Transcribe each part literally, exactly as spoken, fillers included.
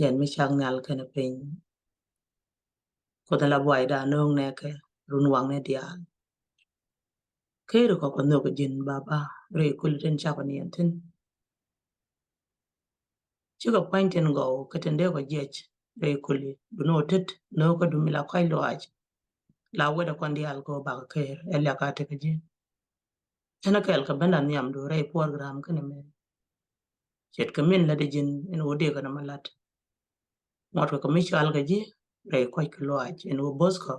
Jɛn mi cak nhial kɛnɛ piny. Kuoth in la buaydan nööŋ nɛɛkɛ run waŋnɛ diaal. Keri kɔ kɔ nhök ji̱n Baba rɛy kuli tin cakɔ niɛn thi̱n. Cikɛ pua̱ny tin gɔw kä tin dee kɔ jiɛc rɛy kuli, duni wä tet nööŋ kä dumi la kɔc lɔaac. La wetdɛ kɔn diaal kɛ wä bakɔ ker ɛ liak a tekɛ ji̱. Ɛn kɛɛl kɛ ben la nhiamdu rɛy program kɛnɛ mɛ. Ce̱tkɛ min lätdɛ ji̱n in wä dee kɛnɛ ma lat. Ŋuɔ̱tkɛ kɛ mi cɔal kɛ ji̱ rɛy kɔc kɛ lɔaac in wä bo̱thkɔ.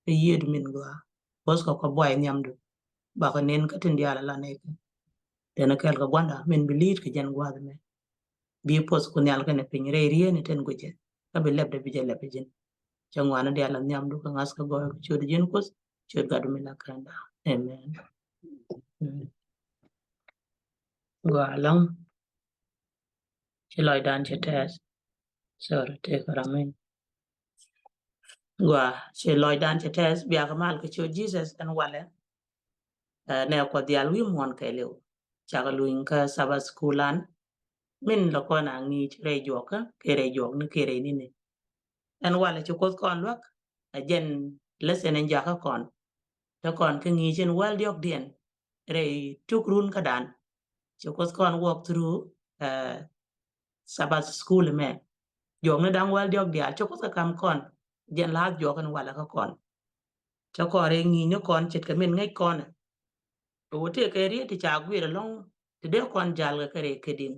Ɛ yiëëdu min gɔaa bo̱thkɔ kɔ buay nhiamdu. Bakɔ nen kä tin diaal a la nɛɛkɛ. Tɛn kɛɛl kɛ gua̱nda min bi li̱i̱t kɛ jɛn gua̱a̱th mɛ. Bi poth ku nhial kɛnɛ piny rɛy rieen in tin guicɛ. Kä bi lɛpdɛ bi jɛ lɛp ji̱n. Cɛ ŋuan diaal a nhiamdu kɛ ŋa̱th kɛ gɔɔy kɛ ciöt ji̱n Kuoth. Ciöt Gatdu mi la kɛnda. Amen. Gɔaa lɔŋ. Ci lɔcdan cɛ tɛth. Sorry, tëëkɛ ram in. Gua ci lɔcdan cɛ tɛth, biakɛ mal kɛ ciöt Jesus ɛn walɛ. Ɛ, nɛ Kuɔth diaal wi̱i̱ muɔ̱ɔ̱n kɛɛliw. Cakɛ luny kä Sabbath school an. Min lɔ kɔn a ŋi̱i̱c rɛy juɔkä kɛ rɛy juɔkni kɛ rɛy ni̱ni. Ɛn walɛ ci Kuoth kɔn luäk. Ɛ jɛn lesson in jakä kɔn. Te kɔn kɛ ŋi̱i̱c in wäl diɔ̱kdiɛn rɛy tuk run kädan. Ci Kuoth kɔn walk through, ɛ, Sabbath school mɛ. Juɔkni da̱ŋ wäl diɔ̱k diaal ci Kuoth kɛ ka̱m kɔn. Jɛn la̱a̱th juɔk in walɛ kä kɔn. Cä kɔn rɛy ŋi̱i̱cni kɔn ce̱tkɛ min ŋäc kɔn. Ɛ wä tëëkɛ riet ti ca guiir ɛlɔ̱ŋ ti dee kɔn ja̱l kɛ kɛ rɛy kädiŋ.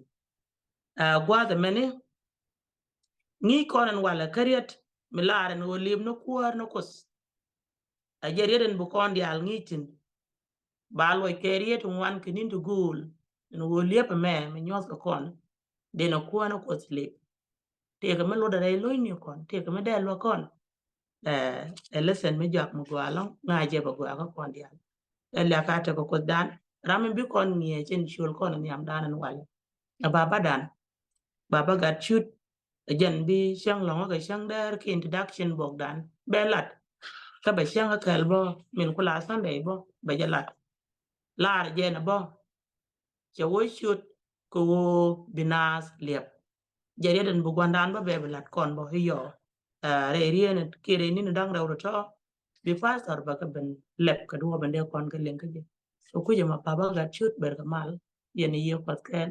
Ɛ, gua̱a̱th ɛmɛni ŋi̱i̱c kɔn in walɛ kä riet mi lar ɛn ɣöö li̱ep ni kuäär ni Kuoth. A jɛ riet in bi kɔn diaal ŋi̱i̱c thi̱n. Ba luɔc kɛ riet ti ŋuan kɛ ni̱n ti gööl in ɣöö li̱ep ɛmɛ mi nyuɔ̱th kɛ kɔn. Dee nɛ kuäär ni Kuoth li̱ep. Tëëkɛ mi luɔt rɛy lo̱cni kɔn, tëëkɛ mi dee luɔt kɔn. Ɛ, ɛ lesson mi jɔak mi gɔaa ɛlɔ̱ŋ, ŋa̱c jɛ bɛ gɔaa kä kɔn diaal. Ɛ liak a tekɛ Kuothdan, ram mi bi kɔn ŋi̱eec in ciöl kɔn nhiamdan in walɛ. Ɛ babadan, Baba Gatcut, ɛ jɛn bi cäŋ lɔ̱ŋä kɛ cäŋ dɛɛr ki introduction bokdan. Bɛ lat, kä bɛ cäŋ kä kɛl bä, min ku la Sunday bä, bɛ jɛ lat. Lar jɛn bä, cɛ wä ciöt kɛ ɣöö bi naath liɛp. Jɛ riet in bi gua̱ndan bä bɛ bi lat kɔn bä i̱ yɔ. Ɛ, rɛy riet in kiɛ rɛy ni̱n da̱ŋ rɛw rɔ tɔ. Bi pastor bä kɛ ben lɛp kɛ duɔ̱ɔ̱p in dee kɔn kɛ liŋ kä jɛ. Kɛ kui̱c ɛmɔ Baba Gatcut ber kɛ mal. Yɛn i̱ yiëë Kuɔth kɛɛl.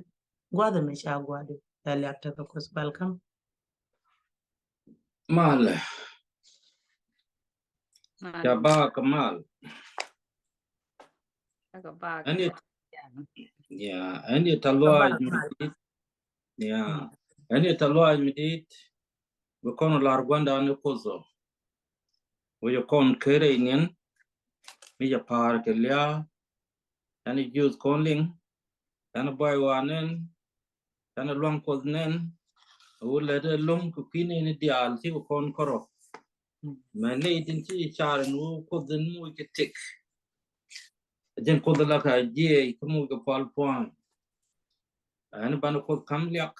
Gua̱th ɛmɛ ca gua̱a̱du. Ɛ liak tekɛ Kuoth, welcome. Mal. Mal. Ca bak mal. Ca bak. Ɛn yɛ, ya, ɛn yɛ tɛth lɔaac mi di̱i̱t. Ya. Ɛn yɛ tɛth lɔaac mi di̱i̱t. Bi kɔn lar gua̱ndan ni Kuoth ɔ. Wec kɔn kɛ rɛy niɛn. Mi jɛ pa̱a̱r kɛ lia̱a̱. Ɛn yɛ jiöth kɔn liŋ. Ɛn buay wa nɛn. Ɛn luaŋ Kuɔth nɛn. Ɛ wä lät ɛ lo̱ŋ kɛ kui̱ nɛy ni diaal cikɛ kɔn kärɔ. Mɛ nɛy tin ci car in wä Kuoth in muc kɛ tëk. Jɛn Kuoth la ka jiɛc kä muc kɛ pual pua̱a̱ny. Ɛn banɛ Kuoth ka̱m liak.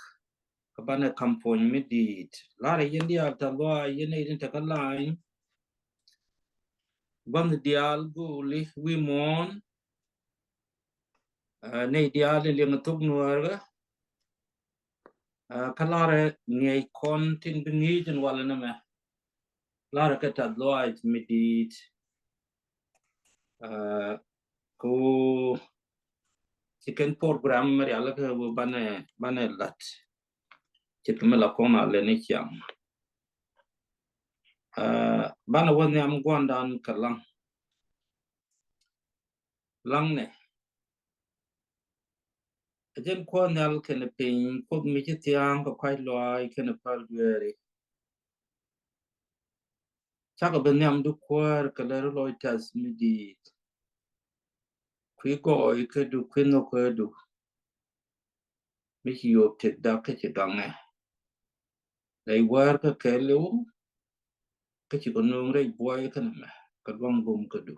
Kä banɛ ka̱m puɔ̱ny mi di̱i̱t. Larɛ yɛn diaal tɛth lɔaac yɛn nɛy tin te kä lany. Gua̱n diaal go̱o̱li wi̱i̱ muɔ̱ɔ̱n. Ɛ, nɛy diaal in liɛŋ thok Nuäärä. Ɛ, kä larɛ ŋiɛc kɔn tin bi ŋi̱i̱c in walɛ nɛmɛ. Larɛ kɛ tɛth lɔaac mi di̱i̱t. Ɛ, ko ci kɛn program mi rialikä wä banɛ, banɛ lat. Ce̱tkɛ mi la kɔn a lɛ ni ciaŋ. Ɛ, banɛ wä nhiam gua̱ndan kɛ laŋ. Laŋnɛ. Ɛ jɛn Kuɔth Nhial kɛnɛ piny, Kuoth mi ci thia̱a̱ŋ kɛ kɔ̱a̱c lɔaac kɛnɛ päl dueeri. Cakɔ bi nhiamdu Kuäär kɛ lär lɔc tɛth mi di̱i̱t. Kui̱ gɔɔy kädu, kui̱ nhök kädu. Mi ci yop tëkda kä ci gaŋɛ. Rɛy wäär kä kɛɛliw, kä ci kɛ nööŋ rɛy buɔy kä nɛmɛ, kɛ luaŋ bum kädu.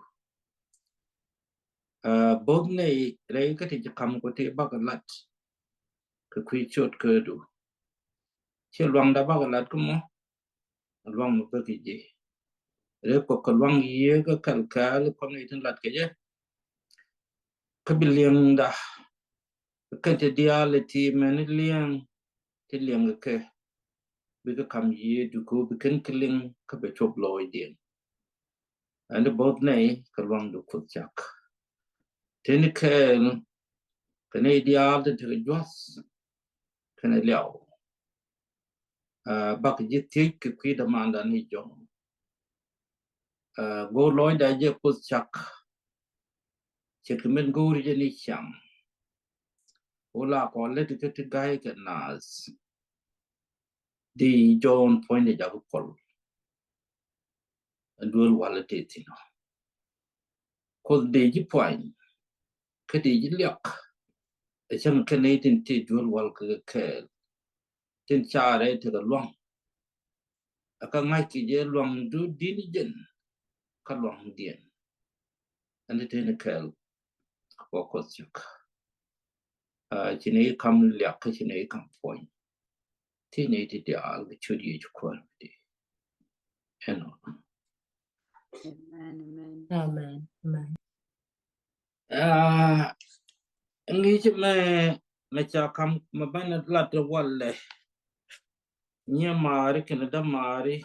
Ɛ, bo̱th nɛy rɛy kä ti ci ka̱m kɛ ti bakɛ lat. Kɛ kui̱ ciöt kädu. Ci luaŋda bakɛ lat kä mɔ. Luaŋ mi bä kɛ ji̱. Rɛ kɔ kɛ luaŋ yiëë kä kɛl kɛɛl kɔn i̱ tin lat kɛ jɛ. Kä bi liɛŋda. Kɛ ti diaal ti mɛn liɛŋ ti liɛŋ kɛ. bikɛ kam yiëë duku bi kɛn kɛ liŋ kä bɛ cop lɔɔcdiɛn. Ɛn di bo̱th nɛy kɛ luaŋdu Kuoth cak. Tëni kɛɛl kɛ nɛy diaal tin tekɛ juath kɛnɛ liaw. Aa, bak ji̱ thiec kɛ kui̱ dämandan i̱ Jɔ̱ɔ̱n. Aa, go̱o̱r lɔcda jɛ Kuoth cak. Ce̱tkɛ min go̱o̱ri jɛ ni ciaŋ. Wula kɔn lät kä ti ga̱y kɛ naath. Di Jɔ̱ɔ̱n puɔ̱nydɛ jak kuɔl. Duel walɛ tëë thi̱n ɔ. Kuoth dee ji̱ puany kä dee ji̱ liak. Ɛ cäŋ kɛn nɛy tin tëë duel wal kɛ kɛɛl. Tin carɛ tekɛ luaŋ. Ɛ kä ŋa̱c kɛ jɛ luaŋdu di̱n jɛn kä luaŋdiɛn. Ɛn ti tëë ni kɛɛl kɛ Kuoth cak. Aa, ci nɛy kam liak kä ci nɛy kam puɔ̱ny. Ti nɛy ti diaal kɛ ciöt Yecu Kuäär mi di. Ɛnɔ. Amen, amen. Amen, amen. Aa, ŋi̱i̱c mɛ, mɛ ca kam mɛ banɛ lat walɛ. Nyimaari kɛnɛ dämaari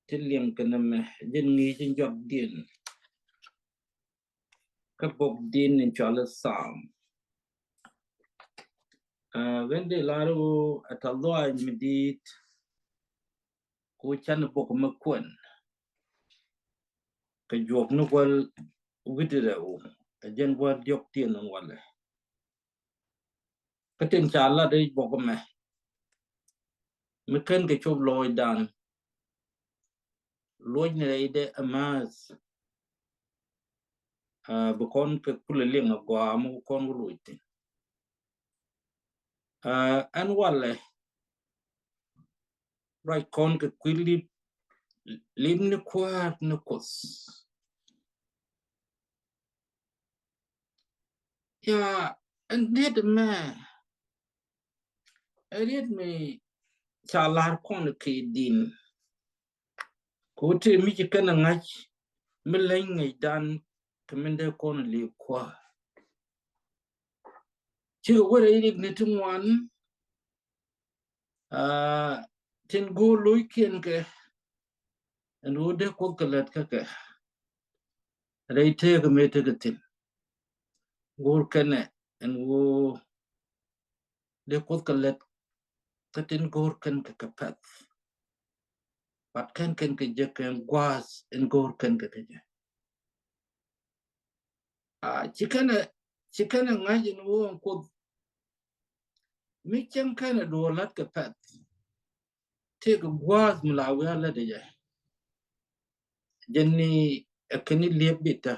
ti liŋ kɛnɛ mɛ jɛn ŋi̱i̱c in jɔakdiɛn. Kä bok din in cɔal i̱ Psalm. Aa, ɣän dee lar i̱ ɣöö ɛ tɛth lɔaac mi di̱i̱t. Ku can bok mɛ kuɛn kɛ juɔk ni wäl wi̱cdɛ rɛw, ɛ jɛn wäl diɔ̱k tiɛn in walɛ. Kä tin ca lat i̱ bok mɛ mi ken kɛ cop lɔɔcdan. Luɔcni rɛydɛ ɛ määth. Aa, bi kɔn kɛ kulɛ liŋ a gɔaa mi kɔn wä loc thi̱n. Aa, ɛn walɛ ruac kɔn kɛ kui̱ lip, lip ni Kuäär ni Kuoth. Ya, ɛn riet mɛ, ɛn riet mi ca lar kɔn kɛ din. Ku ti mi ci kɛn a ŋa̱c mi leny ŋäcdan kɛ min dee kɔn li̱i̱ Kuäär. Cikɛ wä rɛy rik ni ti ŋuan. Aa, tin go̱o̱r lo̱ckiɛn kɛ ɛn ɣöö dee Kuoth kɛ lät kä kɛ rɛy tëëk mëë tekɛ thi̱n. Go̱o̱r kɛnɛ ɛn ɣöö dee Kuoth kɛ lät kä tin go̱o̱r kɛn kɛ kɛ pɛ̈th. But kɛn kɛn kɛ jɛ kɛn gua̱a̱th in go̱o̱r kɛn kɛ kɛ jɛ. Aa, ci kɛnɛ, ci kɛnɛ ŋa̱c in ɣöö ɛn Kuoth mi cäŋ kɛnɛ duɔ̱ɔ̱r la̱t kɛ pɛ̈th. Tëëkɛ gua̱a̱th mi la wi̱i̱ a lätdɛ jɛ. Jɛn ni ɛ kɛn ni liep bi̱tä.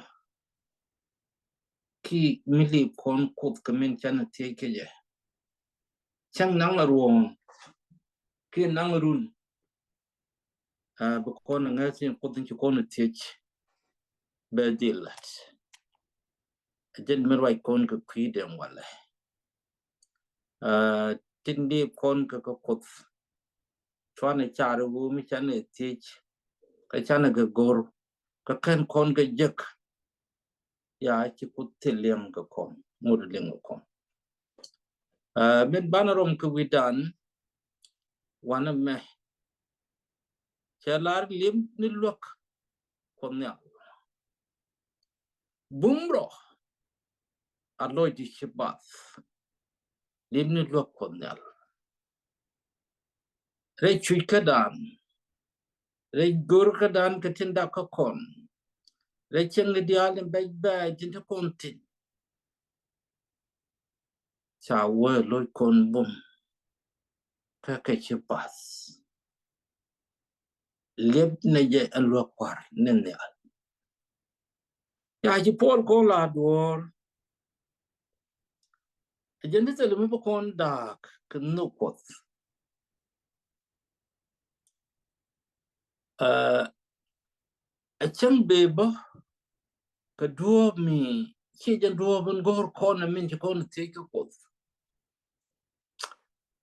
Ki mi liep kɔn Kuoth kɛ min canɛ thiec kɛ jɛ. Cäŋ naŋ la ruɔ̱ɔ̱ŋ. Ki naŋ la run. Aa, bi kɔn ɛ ŋäth ni Kuoth in ci kɔn ɛ thiec. Bɛ dhil la̱t. Ɛ jɛn mi ruac kɔn kɛ kui̱dɛn walɛ. Aa, tin di kɔn kɛ kɛ Kuoth. Cuanɛ car ɛ wuu mi canɛ thiec. Kä canɛ kɛ go̱r. Kä kɛn kɔn kɛ jek. Ya ci Kuoth thil liɛŋ kɛ kɔn. Ŋot liɛŋ kɛ kɔn. Aa, min banɛ rɔm kɛ wi̱dan. Wanɛ mɛ. Cɛ lar liep ni luäk Kuɔth Nhial. Bum rɔ a lɔcdi ci bath. Liep ni luäk Kuɔth Nhial. Rɛy cuc kädan. Rɛy go̱r kädan kɛ tin dak kä kɔn. Rɛy cieŋ ni diaal in bɛc bɛc tin te kɔn thi̱n. Ca wee loc kɔn bum. Kä kɛ ci bath. Liep ni jɛ ɛn luäk Kua̱r ni Nhial. Ya ci Puɔl kɔn la duɔ̱ɔ̱r. Ɛ jɛn ti thil mi bi kɔn da̱a̱k kɛ nhök Kuɔth. Aa, ɛ cäŋ bee bä kɛ duɔ̱ɔ̱p mi ci jɛn duɔ̱ɔ̱p in go̱o̱r kɔn ɛ min ci kɔn thiec kä Kuoth.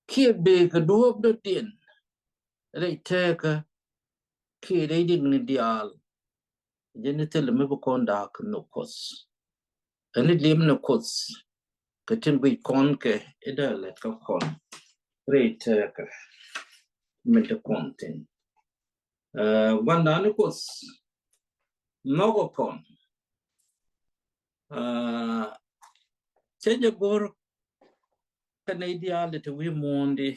Kiɛ bee kɛ duɔ̱ɔ̱p dɔ̱diɛn rɛy tëëkä kiɛ rɛy rik ni diaal. Jɛn ni thil mi bi kɔn da̱a̱k kɛ nhök Kuɔth. Ɛn ni liep ni Kuoth kɛ tin guic kɔn kɛ i̱ dee lät kä kɔn rɛy tëëkä. min te kɔn thin. Ɛ, gua̱ndani Kuoth nhɔkɛ kɔn. Ɛ, cä jɛ go̱r kä nɛy diaal ti te wi̱i̱ muɔ̱ɔ̱ndi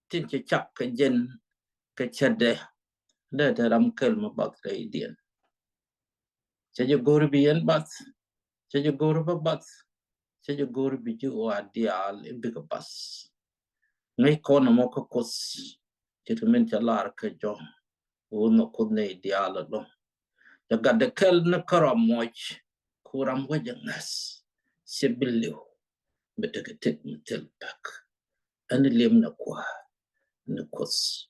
tin cɛ cak kɛ jɛn kɛ cätdɛ, dee te ram kɛl mi bath rɛydiɛn. Cä jɛ go̱r bi yɛn bath, cä jɛ go̱r bä bath, cä jɛ go̱r bi ji̱ ɣɔaa diaal i̱ bikɛ bath. Ŋäc kɔn ɛmɔ kä Kuoth, ce̱tkɛ min cɛ lar kä Jɔ̱ɔ̱n, ɣöö nhɔk Kuoth nɛy diaal ɛlɔ̱ŋ. Cɛ gatdɛ kɛl ni kä ram muɔc, ku ram wec ɛ ŋäth, cɛ bi li̱w, mi tekɛ tet mi thil pek. Ɛn li̱em ni Kuäär ni Kuoth.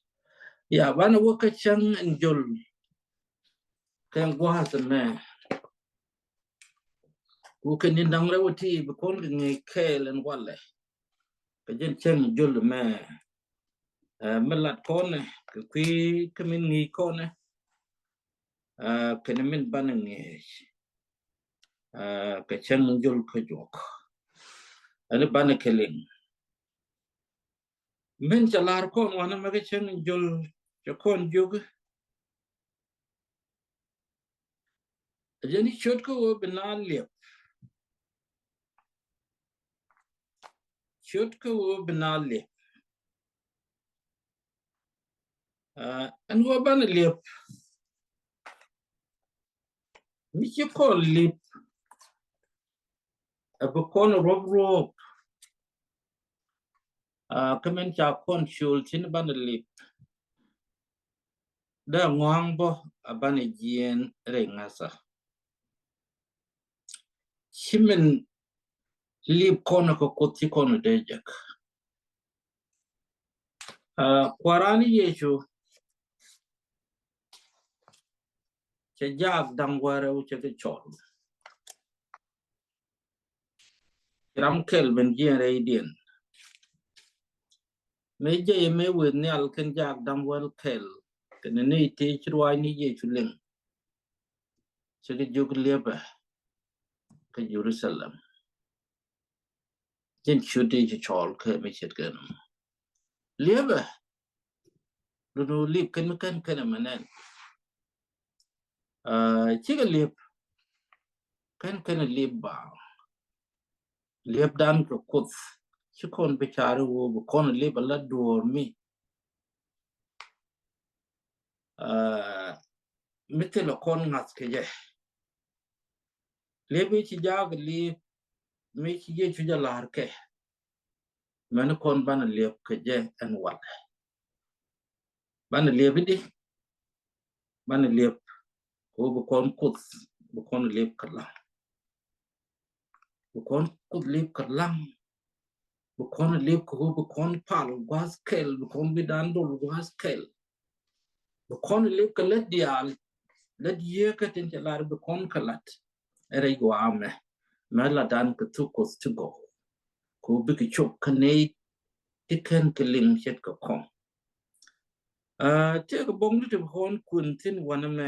Ya, banɛ wä kä cäŋ in jol kɛ gua̱a̱th ɛmɛ. Ku kɛ ni̱n da̱ŋ rɛw ti bi kɔn kɛ ŋi̱i̱c kɛɛl ɛn walɛ. Kɛ jɛn cäŋ in jol ɛmɛ. Ɛ, mi lat kɔnɛ kɛ kui̱ kä min ŋi̱i̱c kɔnɛ. Ɛ, kɛnɛ min banɛ ŋi̱i̱c. Ɛ, kɛ cäŋ in jol kä juɔk. Ɛn banɛ kɛ liŋ. Min cɛ lar kɔn wanɛ mɛ kɛ cäŋ in jol cɛ kɔn jiök. Ɛ jɛn i̱ ciöt kä ɣöö bi na liɛp. Ciöt kä ɣöö bi na liɛp. Ɛ, ɛn ɣöö banɛ liɛp. Mi ci kɔn li̱p. Ɛ bi kɔn ruɔp ruɔp. Ɛ, kä min ca kɔn ciöl tin banɛ li̱p. Dee ŋɔ̱a̱ŋ bä a banɛ jiɛɛn rɛy ŋäthä. Ci min li̱p kɔn kä Kuoth ci kɔn dee jek. Ɛ, Kua̱ran Yecu cɛ jaak da̱ŋ wäl rɛw cɛ kɛ cɔl. Ram kɛl ben jiɛn rɛydiɛn. Mëë jɛ yɛ mëë wëë nhial kɛn jaak da̱ŋ wäl kɛl. Kɛn ni ti ci ruaacni Yecu liŋ. Cɛ kɛ jiök liepɛ kä Jerusalem. Jɛn ciöt ti ci cɔl kɛ mi ce̱tkɛ nɔ. Liepɛ. Lun ɣöö liep kɛn mi kɛn kɛn ɛmɛ nɛn. Ɛ, cikɛ liep. Kɛn kɛn ɛ liep ba. Liepdan kɛ Kuoth. Ci kɔn bi car i̱ ɣöö bi kɔn liep ala duɔ̱ɔ̱r mi. Ɛ, mi thilɛ kɔn ŋa̱th kɛ jɛ. Liep i̱ ci jaak liep mi ci Yecu jɛ la̱r kɛ. Mɛn kɔn banɛ liep kɛ jɛ ɛn walɛ. Banɛ liep i̱di. Banɛ liep kɛ ɣöö bi kɔn Kuoth, bi kɔn liep kɛ laŋ. Bi kɔn Kuoth liep kɛ laŋ. Bi kɔn liep kɛ ɣöö bi kɔn pal gua̱a̱th kɛl, bi kɔn bi dan dol gua̱a̱th kɛl. Bi kɔn liep kɛ lät diaal, lät yieekä tin cɛ lar bi kɔn kɛ lat. Ɛ rɛy gua̱a̱mɛ mɛ la dan kɛ thuk Kuoth ti gɔw. Ku bikɛ cop kä nɛy ti kɛn kɛ liŋ ce̱tkɛ kɔn. Ɛ, tëëkɛ bo̱ŋ ti ti bi kɔn kuën thi̱n wanɛ mɛ.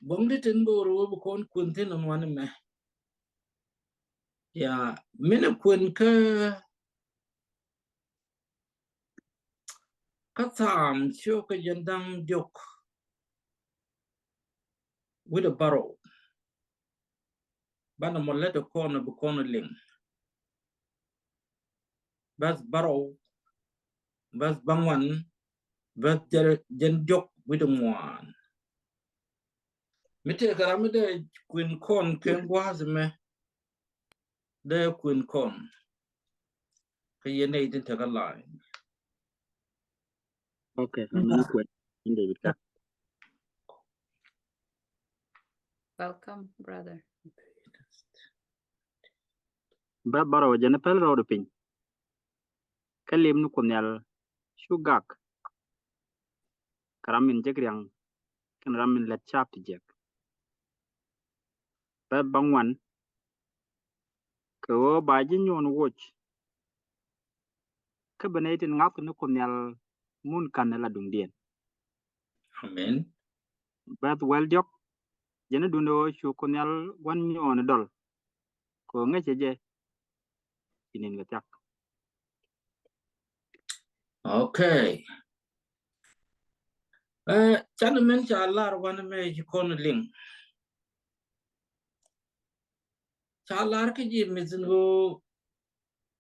Bo̱ŋ ti tin go̱o̱r wä bi kɔn kuën thi̱n wanɛ mɛ. Ya, minɛ kuën kä Kä Thaam ciökä jiɛn da̱ŋ diɔ̱k wi̱cdɛ bärɔw. Banɛ mɔ lät ɛ kɔn ɛ bi kɔn ɛ liŋ. Bäth bärɔw, bäth bäŋuan, bäth jiɛn diɔ̱k wi̱cdɛ ŋuan. Mi tëëkɛ ram mi dee kuën kɔn kɛ gua̱a̱th mɛ. Dee kuën kɔn. Kä yɛn nɛy tin tekɛ line. Okay, I'm in kuën. In David ka. Welcome, brother. Bäth bärɔw, jɛn päl rɔɔdɛ piny. Kä liep ni Kuoth Nhial cu gak. Kä ram min jek riaŋ kɛn ram min lät ca̱p ti jiäk. Bäth bäŋuan, kɛ ɣöö ba ji̱ nyuɔn woc. Kä bi nɛy tin ŋa̱th ni Kuoth Nhial mun ka̱n ni la duŋdiɛn. Amen. Bäth wäl diɔ̱k, jɛn ni duundɛ ɣöö cu Kuoth Nhial gua̱n nyuɔɔn dɔl. Kɛ ɣöö ŋäcɛ jɛ i̱ ni̱n kɛ thia̱k. Okay. Ɛ, canɛ min ca lar wanɛ mɛ ci kɔn liŋ. Ca lar kä ji̱ mi thi̱n ɣöö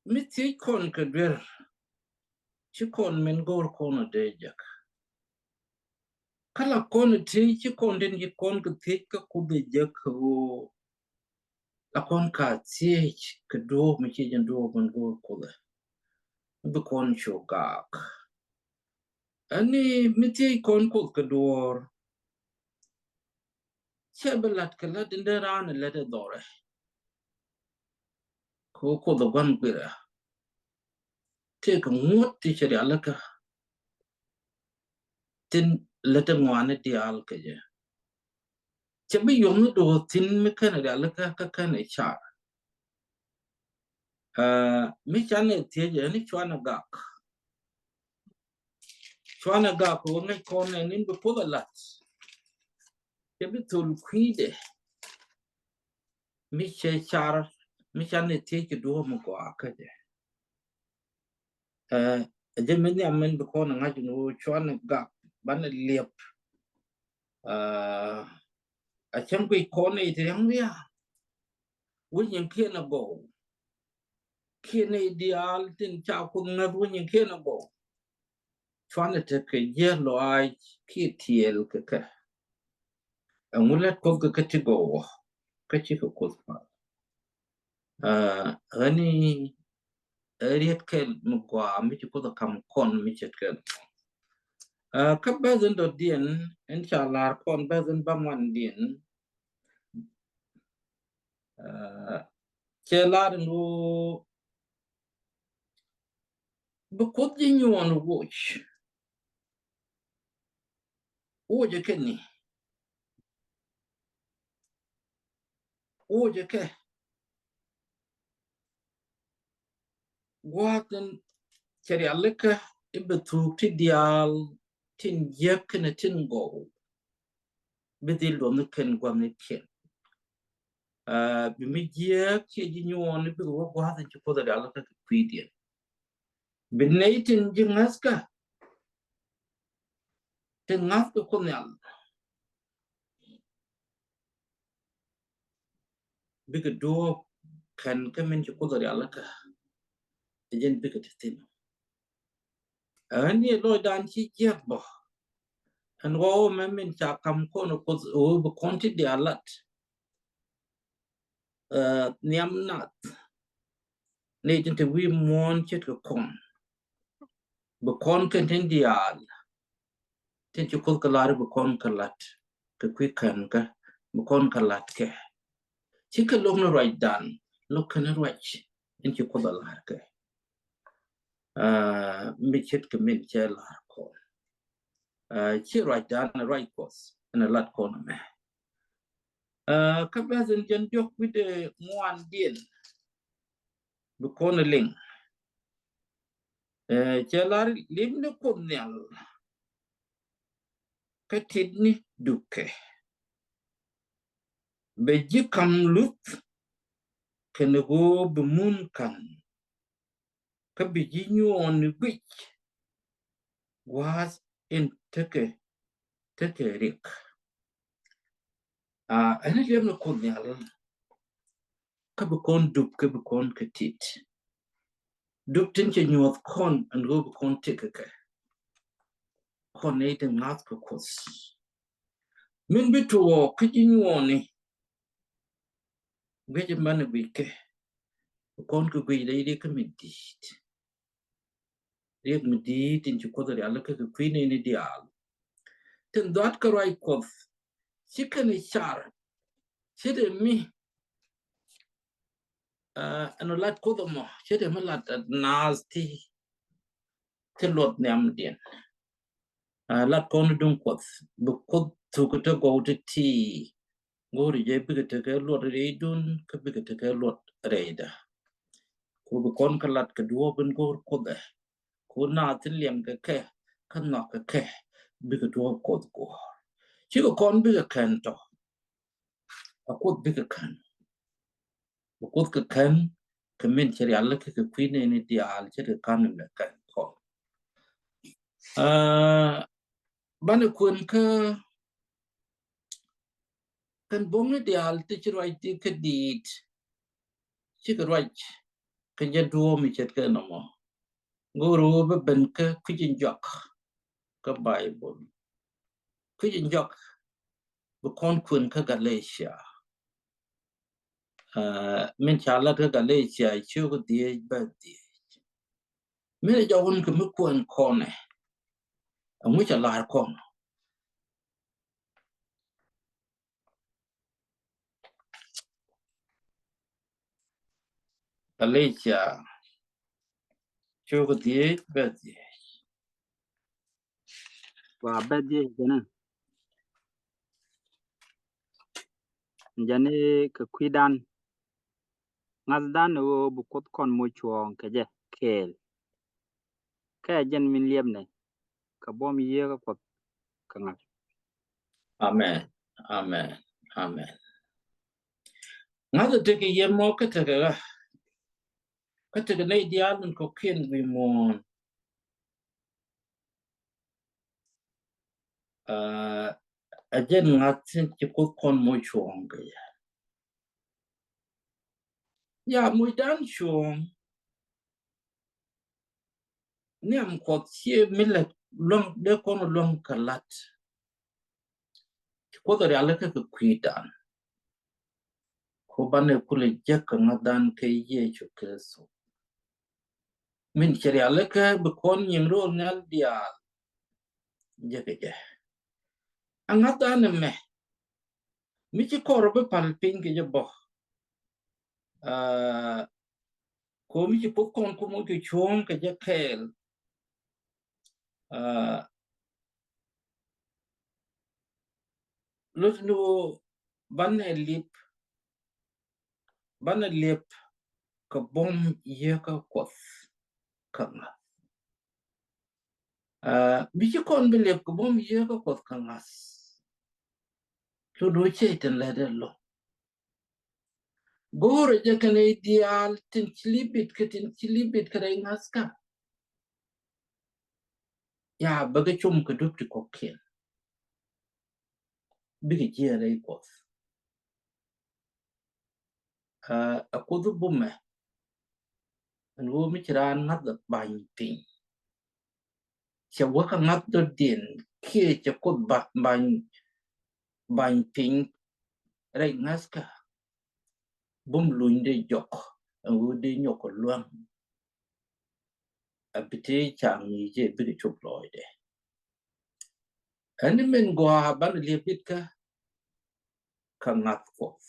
mi thiec kɔn kɛ duer, ci kɔn min go̱o̱r kɔn a dee jek. Kä la kɔn thiec ci kɔn tin ci kɔn kɛ thiec kä Kuoth a jek ɣöö la kɔn ka thiec kɛ duɔ̱ɔ̱p mi ci jɛ duɔ̱ɔ̱p min go̱o̱r Kuoth ɛ. Bi kɔn cu gak. Ɛni mi thiec kɔn Kuoth kɛ duɔ̱ɔ̱r, cɛ bi lat kɛ lat in dee raan lät ɛ dhɔrɛ. Kɛ Kuoth ɛ gua̱n guirɛ. Tëëkɛ ŋuɔ̱t ti cɛ rialikä tin lät ɛ ŋuani diaal kɛ jɛ. Cɛ bi yom ni duɔ̱ɔ̱r thi̱n mi kɛn rialikä kä kɛn ɛ car. Ɛ, mi canɛ thiec ɛ ni cuanɛ gak. Cuanɛ gak kɛ wä ŋäc kɔn ɛ nin bi Kuoth ɛ lat. Cɛ bi thol kui̱dɛ. Mi cɛ car, mi canɛ thiec kɛ duɔ̱ɔ̱p mi gɔaa kä jɛ. Ɛ, ɛ jɛ mi nhiam min bi kɔn ɛ ŋa̱c ni wä cuanɛ gak banɛ liɛp. Ɛ, a cäŋ guic kɔn ɛ ti riaŋ ria. Wä nyin kiɛn a gɔw. Kiɛn ɛ diaal tin ca Kuoth ŋäth wä nyin kiɛn a gɔw. Cuanɛ tekɛ jiɛ lɔaac kiɛ tiɛɛl kɛ kɛ. Ɛŋu lät Kuoth kɛ kɛ ti gɔw wä kä cikɛ Kuoth pal. Ɛ, ɣäni ɛ riet kɛl mi gɔaa mi ci Kuoth ɛ kam kɔn mi ce̱tkɛ. Ɛ, kä bɛth in dɔ̱diɛn in ca lar kɔn bɛth in bäŋuandiɛn. Ɛ, cɛ lar in ɣöö bi Kuoth ji̱ nyuɔɔn woc. Wocɛ kɛ ni. Wocɛ kɛ. Gua̱a̱th in cɛ rialikä i̱ bi thuk ti diaal tin jiäk kɛnɛ tin gɔw. Bi dhil duɔth ni kɛn gua̱th ni kɛn. Ɛ, bi mi jiäk ciɛ ji̱ nyuɔɔn i̱ bi wä gua̱a̱th in ci Kuoth rialikä kɛ kui̱diɛn. Bi nɛy tin ji̱ ŋäthkä, tin ŋa̱thkɛ Kuoth Nhial, bikɛ duɔ̱ɔ̱p kɛn kä min ci Kuoth rialikä. Ɛ jɛn bikɛ te thi̱n. Ɛ ni lɔcdan ci jiäk bä. Ɛn ɣɔw mɛ min ca kam kɔn Kuoth ɣöö bi kɔn ti diaal lat. Ɛ, nhiam nath. Ni tin te wi̱i̱ muɔ̱ɔ̱n ce̱tkɛ kɔn. Bi kɔn kɛn tin diaal. Tin ci Kuoth kɛ lar bi kɔn kɛ lat. Kɛ kui̱ kɛn kä. Bi kɔn kɛ lat kɛ. Cikɛ lo̱k ni ruacdan. Lo̱k kɛn ruac. In ci Kuoth a lar kɛ. Ɛ, mi ce̱tkɛ min cɛ lar kɔn. Ɛ, ci ruacdan ruac Kuɔth. Ɛn a lat kɔn mɛ. Ɛ, kä bɛth in jɛn diɔ̱k wi̱cdɛ ŋuandiɛn. Bi kɔn liŋ. Ɛ, cɛ lar li̱m ni Kuoth Nhial. Kä tit ni dukɛ. Bɛ ji̱ kam luth. Kɛn ɣöö bi mun ka̱n. Kä bi ji̱ nyuɔɔn ni guic. Gua̱a̱th in tekɛ, tekɛ riɛk. Aa, ɛn liɛm ni Kuoth Nhial. Kä bi kɔn dup kä bi kɔn kɛ tit. Dup tin cɛ nyuɔth kɔn ɛn ɣöö bi kɔn tekɛ kɛ. Kɔn ni ti ŋa̱th kɛ Kuoth. Min bi tuɔɔk kä ji̱ nyuɔɔni. Guic in banɛ guic kɛ. Kɔn kɛ guic rɛy riɛk kä mi di̱i̱t. Riɛk mi di̱i̱t tin ci Kuoth rialikä kɛ kui̱ nɛɛni diaal. Tin dhɔaat kä ruac Kuɔth. Ci kɛn i̱ car. Ce̱t ɛmi. Aa, ɛn ɔ lat Kuoth ɛmɔ. Ce̱t ɛmi lat naath ti. Ti luɔth nhiamdiɛn. Aa, lat kɔn duŋ Kuɔth. Bi Kuoth thuk te gɔw ti ti. Go̱o̱ri jɛ bikɛ tekɛ luɔt rɛydun kä bikɛ tekɛ luɔt rɛyda. Ku bi kɔn kä lat kɛ duɔ̱ɔ̱p in go̱o̱r Kuoth ɛ. Ku naath tin liɛm kɛ kɛ kä nhɔak kɛ kɛ bikɛ duɔ̱ɔ̱p Kuoth go̱o̱r. Cikɛ kɔn bikɛ kɛn tɔ. A Kuoth bikɛ kɛn. Bi Kuoth kɛ kɛn kɛ min cɛ rialikä kɛ kui̱ nɛɛni diaal ce̱tkɛ ka̱n in bɛ kɛn kɔn. Aa, banɛ kuɛn kä kɛn bo̱ŋni diaal ti ci ruac ti kä diit. Cikɛ ruac kɛ jɛ duɔ̱ɔ̱p mi ce̱tkɛ nɔmɔ. Go̱o̱r ɣöö bä ben kä kui̱c in jɔak kä Baibol. Kui̱c in jɔak bi kɔn kuɛn kä Galatia. Aa, min ca lat kä Galatia ciök dhiec bä dhiec. Min jɔk wun kɛ mi kuɛn kɔnɛ. Ɛŋu ca lar kɔn? Galatia ciök dhiec bä dhiec. Wa bä dhiec jɛnɛ. Jɛn i̱ kɛ kui̱dan. Ŋa̱thdan ɣöö bi Kuoth kɔn moc cuɔ̱ɔ̱ŋ kɛ jɛ kɛɛl. Kɛ jɛn min liɛpnɛ kɛ buɔ̱m Yieekä Kuɔth kɛ ŋa̱th. Amen. Amen. Amen. Ŋa̱th tekɛ yɛn mɔ kä tekɛ ɣä. Kä tekɛ nɛy diaal in kɔ̱kiɛn wi̱i̱ muɔ̱ɔ̱n. Aa, ɛ jɛn ŋa̱th tin ci Kuoth kɔn moc cuɔ̱ɔ̱ŋ kɛ yɛ. Ya mocdan cuɔ̱ɔ̱ŋ. Nhiam Kuɔth ciɛ mi lɛ luäŋ dee kɔn luäŋ kɛ la̱t. Ci Kuoth rialikä kɛ kui̱dan. Ku banɛ kulɛ jek kɛ ŋa̱thdan kɛ Yecu Kritho. Min cɛ rialikä bi kɔn nyiŋ ro̱o̱l nhial diaal. Jek kɛ jɛ. A ŋa̱thdan ɛmɛ. Mi ci kɔr bi pal piny kɛ jɛ bä. Aa, ko mi ci Kuoth kɔn ku moc kɛ cuɔ̱ɔ̱ŋ kɛ jɛ kɛɛl. Aa, lot ni wä banɛ liep, banɛ liep kɛ buɔ̱m Yieekä Kuɔth kɛ ŋa̱th. Aa, mi ci kɔn bi liep kɛ buɔ̱m Yieekä Kuɔth kɛ ŋa̱th. Lot wä cɛ tin lɛ dee lo̱. Go̱o̱rɛ jɛ kɛn i̱ diaal tin ci li̱bit kɛ tin ci li̱bit kɛ rɛy ŋa̱thkä. Ya bɛ kɛ com kɛ dup ti kɔ̱kiɛn. Bikɛ jiɛɛn rɛy Kuɔth. Aa, a Kuoth bumɛ. Ɛn ɣöö mi ci raan ŋa̱th bany piny. Cɛ wä kä ŋa̱th dɔ̱diɛn kiɛ cɛ Kuoth ba-, bany, bany piny rɛy ŋa̱thkä. Bum luny dee jɔk ɛn ɣöö dee nyɔk kɛ luäŋ. A bi tëë ca ŋi̱i̱c jɛ bikɛ cop lɔɔcdɛ. Ɛn ni min gɔaa banɛ liep bitkä kä ŋa̱th Kuɔth.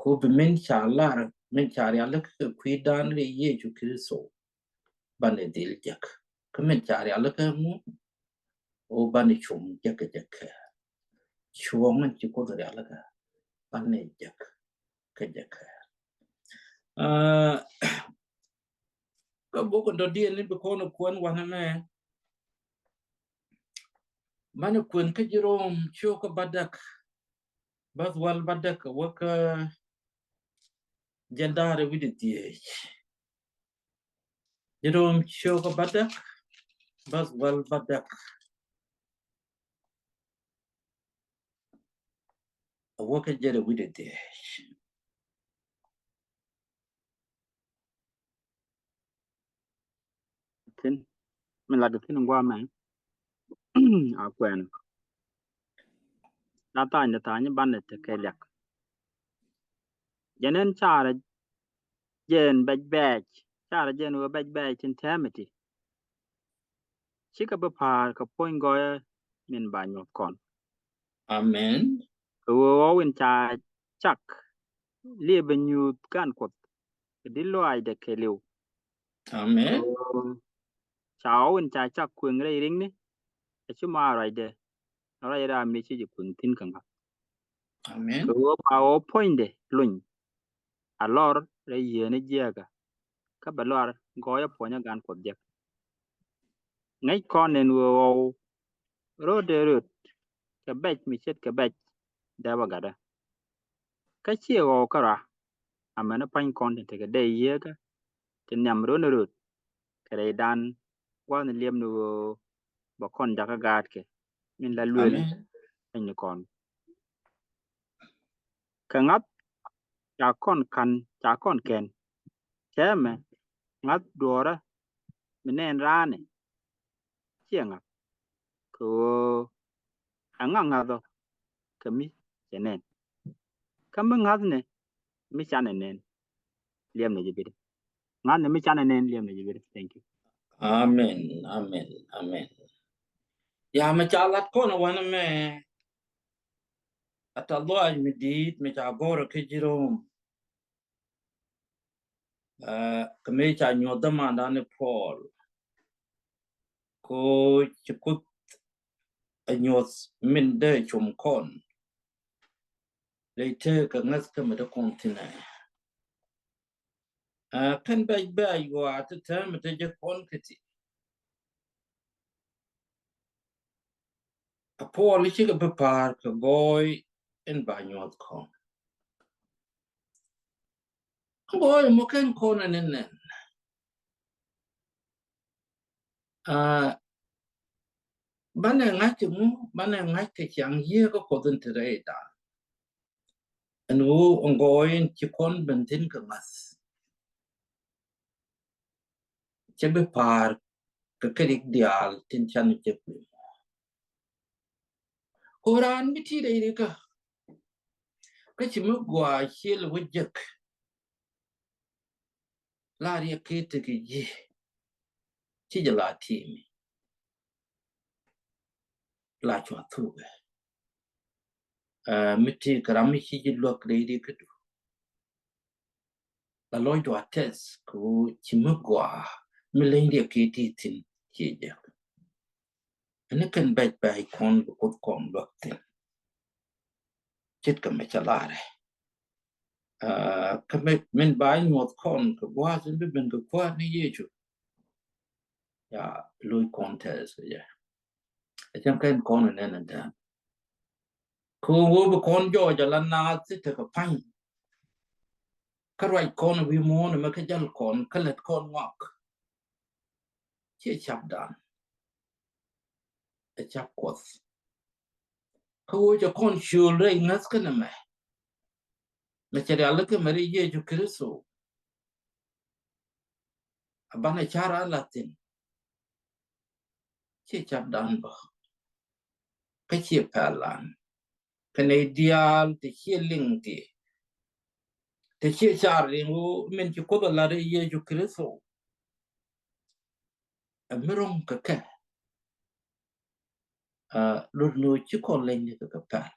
Ku bi min ca lar, min ca rialikä kɛ kui̱dan ri Yecu Kritho. Banɛ dhil jek. Kä min ca rialikä ŋu. O banɛ cum jek kɛ jek kɛ. Cuɔ̱ɔ̱ŋ min ci Kuoth rialikä. Banɛ jek kɛ jek kɛ. Aa, kä bok in dɔ̱diɛn ni bi kɔn kuɛn wanɛ mɛ. Banɛ kuɛn kä ji̱ Rom ciök kä bädäk. Bäth wäl bädäk wä kä jɛn da̱rɛ wi̱cdɛ dhieec. Ji̱ Rom ciök kä bädäk, bäth wäl bädäk. A wä kä jɛn da̱rɛ wi̱cdɛ dhieec. Thin, mi lat thin guamɛ. A kuɛn. La tha̱a̱ny de tha̱a̱ny banɛ tekɛ liak. Jɛn ɛn carɛ jɛn bɛc bɛɛc, carɛ jɛn wee bɛc bɛɛc tin tɛmɛ ti. Cikɛ bi pa̱a̱r kɛ puɔ̱ny gɔɔyä min ba nyuɔ̱th kɔn. Amen. Kɛ ɣöö ɣɔw in ca cak liɛ bɛ nyuuth gan Kuɔth kɛ di lɔaacdɛ kɛɛliw. Amen. Kɛ ɣöö ca ɣɔw in ca cak kueŋ rɛy riŋni, ɛ ci ma ruacdɛ, ruacdɛ ram ni ci jɛ kueŋ thi̱n kɛ ŋa̱th. Amen. Kɛ ɣöö ba ɣɔw puɔ̱nydɛ luny a lɔr rɛy yieenä jiääkä, kä bɛ lɔr gɔɔyä puɔ̱nyä gan Kuɔth jek. Ŋäc kɔn ɛn ɣöö ɣɔw röötdɛ rööt kɛ bɛc mi ce̱tkɛ bɛc dee bä gatdä. Kä ciɛ ɣɔw kärɔa amäni pa̱ny kɔn tin tekɛ dee yiëëkä ti nhiam röötni rööt kɛ rɛydan gua̱a̱thni liɛpni ɣöö bɛ kɔn jakä gaatkɛ min la luel. Amen. Ɛn ni kɔn kɛ ŋa̱th ca kɔn kan ca kɔn kɛn cɛ mɛ ŋa̱th duɔɔrä mi nɛn raanɛ ciɛ ŋa̱th kɛ ɣöö ɛŋa ŋa̱thɔ kɛ mi cɛ nɛn kä mi ŋa̱thnɛ mi canɛ nɛn liɛmnɛ jɛ bit. Ŋa̱thnɛ mi canɛ nɛn liɛmnɛ jɛ bit. Thank you. Amen. Amen. Amen. Ya mɛ ca lat kɔn wanɛ mɛ a ta lɔac mi di̱i̱t mɛ ca gɔrɛ kä ji̱ Rom. Aa, kɛ mëë ca nyuɔth dämandan ni Puɔl. Ko ci Kuoth a nyuɔth min dee cum kɔn. Ley tëë kɛ ŋäth kä mi dee kɔn thi̱n ɛ. Aa, kɛn bɛc bɛc ɣɔaa ti täämɛ te jɛ kɔn kä ti. A Puɔl cikɛ bi pa̱a̱r kɛ gɔɔy in ba nyuɔth kɔn. Gɔɔy mɔ kɛn kɔn in nɛn. Aa, banɛ ŋa̱c kɛ ŋu, banɛ ŋa̱c kɛ ciaŋ Yiëë kä Kuɔth in te rɛydan. Ɛn ɣöö ɛn gɔɔy in ci kɔn ben thi̱n kɛ ŋa̱th. Cɛ bi pa̱a̱r kɛ kɛ rik diaal tin can cɛ kui̱. Ko raan mi ti rɛy rikä kä ci mi gɔaa ciel wä jek. La riɛk kɛ tekɛ ji̱ ci jɛ la ti̱i̱mi. La cua thukɛ. Aa, mi ti kɛ ram mi ci ji̱ luäk rɛy rikä du. La lɔcdu a tɛth kɛ ɣöö ci mi gɔaa mi leny riɛk kɛ ti thi̱n ciɛ jek. Ɛn ni kɛn bɛc bɛc kɔn bi Kuoth kɔn luäk thi̱n. Ce̱tkɛ mɛ cɛ larɛ. Aa, kä mɛ min ba nyuɔth kɔn kɛ gua̱a̱th in bi ben kɛ kuäär ni Yecu. Ya loc kɔn tɛth kɛ jɛ. Ɛ cɛn kɛn kɔn in nɛn in tɛn. Kɛ ɣöö bi kɔn jɔɔc ala naath ti tekɛ pa̱ny. Kä ruac kɔn wi̱i̱ muɔ̱ɔ̱n ɛmɛ kä jäl kɔn kä lät kɔn ŋɔak. Ciɛ capdan. Ɛ cap Kuɔth. Kä ɣöö cɛ kɔn ciöl rɛy ŋäth kɛn ɛmɛ. Mɛ cɛ rialikä mɛ ri Yecu Kritho. A banɛ car a lathin. Ciɛ capdan bä. Kä ciɛ pɛlan. Kɛ nɛy diaal te ciɛ liŋ ti. Te ciɛ car liŋ ɣöö min ci Kuoth a lat ri Yecu Kritho. Ɛ mi ro̱ŋ kɛ kɛ. Aa, lot ni ɣöö ci kɔn leny ni kɛ kɛ pɛl.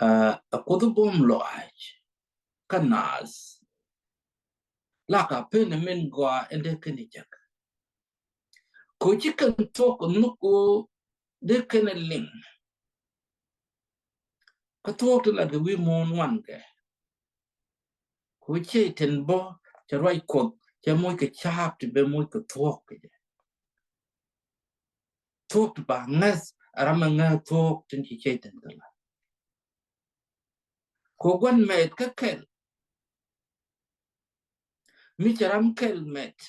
Aa, a Kuoth buɔ̱m lɔaac kä naath. La ka pen min gɔaa ɛn dee kɛn jek. Ko ci kɛn thuɔ̱k nhök ɣöö dee kɛn liŋ. Kä thuɔ̱k ti lat kɛ wi̱i̱ muɔ̱ɔ̱n ŋuan kɛ. Ko ciɛ tin bä cɛ ruac Kuɔth cɛ moc kɛ caap ti bɛ moc kɛ thuɔ̱k kɛ jɛ. Thuɔ̱k ti ba ŋäth a ram ɛ ŋäth thuɔ̱k tin ci ciɛ tin kɛ la. Ko gua̱n mɛt kä kɛl. Mi cɛ ram kɛl mɛt.